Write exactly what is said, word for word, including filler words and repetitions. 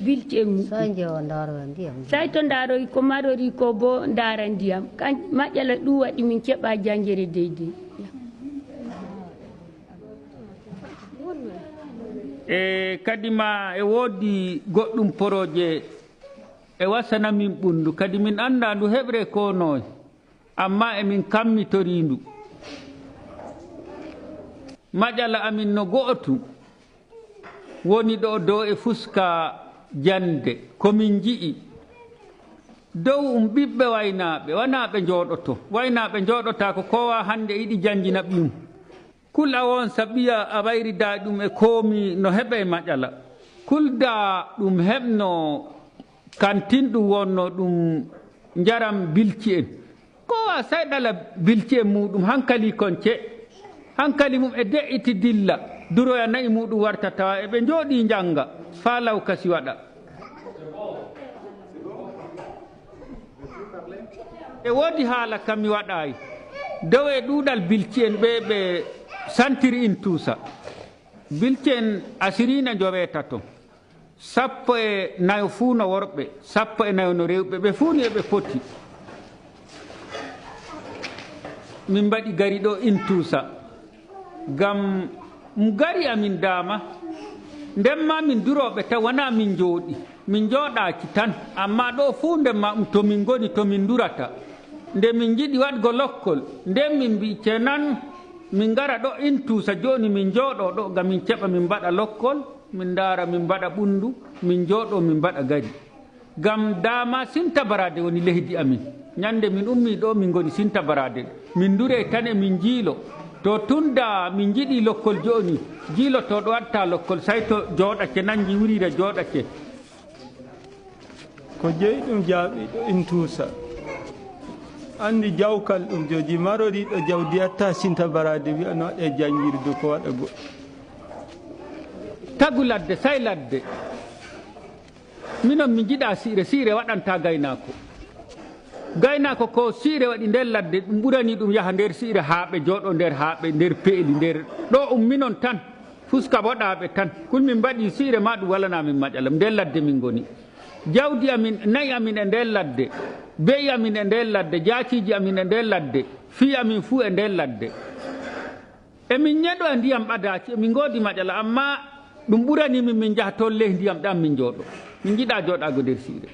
Bilci en muɗɗum. Soñde o ndaroya ndiyam. Say to ndaroyi ko marori ko bo ndara ndiyam. Kan maƴƴala ɗum waɗi min keɓa janngere deydey. E kadi ma e woodi goɗɗum poroje e wasana min ɓunndu. Kadi min annda ndu heɓre ko noy. Amma emin kammitori ndu. Maƴala amin no go'otu woni ɗo dow e fuska jannde. Ko min nji'i dow um ɓiɓɓe waynaaɓe, wanaa ɓe njooɗoto. Waynaaɓe njooɗotaako, kowa hannde yiɗi jannjina ɓiyum. Kul a wonsa ɓiya a wayridaa ɗum e koomi no heɓa e maƴala. Kul da ɗum heɓno kantin ɗum wonno ɗum njaram bilci en. Ko a sayɗala bilci en muɗum hankali konce. Hankali mum e de'iti dilla. Duroya na'i muɗum warta tawa e ɓe njooɗi njanga faa lawkasi waɗa. E woodi haala ka mi waɗaayi dow e ɗuuɗal bilci en ɓe ɓe santiri in tuusa. Bilci en asiriina njoweetato. Sappo e nayo fuu no worɓe, sappo e nayo no rewɓe, ɓe fuu ni eɓe poti. Min mbaɗi gari ɗo in tuusa. Ngam um gari amin daama. Nden ma min durooɓe tan, wanaa min njooɗi. Min njooɗaaki tan, amma ɗo fuu nden ma um to min ngoni, to min ndurata. Nde min njiɗi waɗgo lokkol, nden min mbi'i cenan min ngara ɗo in tuusa jooni min njooɗo ɗo ngam min keɓa min mbaɗa lokkol, min ndaara min mbaɗa ɓunndu, min njooɗo min mbaɗa gari. Ngam daama sinta baraade woni leydi amin. Ñande min ummii ɗo min ngoni sinta baraade. Min ndurey tan e min njiilo. To tunda min njiɗi lokkol jooni, jiilotooɗo watta lokkol, say to jooɗake, nanji wurira jooɗake. Ko jeyi ɗum jaaɓiiɗo in tuusa. Anndi jawkal ɗum joji maroriiɗo jawdi yatta sinta baraade wi'a no waɗe janngirdu ko waɗa goɗɗum. Tagu ladde, say ladde. Minon mi njiɗa si'ire, si'ire waɗanta gaynaako. Gaynaako ko si'ire waɗi nder ladde, ɗum ɓurani ɗum yaha nder si'ire haa ɓe jooɗo nder, haa ɓe nder peeli nder. Ɗo um minon tan, fuska woɗaaɓe tan. Kul min mbaɗi si'ire ma ɗum walana min maƴalam, nder ladde min ngoni. Jawdi amin, na'i amin e nder ladde, be'i amin e nder ladde, jaakiiji amin e nder ladde, fii amin fuu e nder ladde. E min ñeɗo e ndiyam ɓadaaki, e min ngoodi maƴala, amma ɗum ɓurani min, min njaha toon ley ndiyam ɗam min njooɗo. Min njiɗa jooɗaago nder si'ire.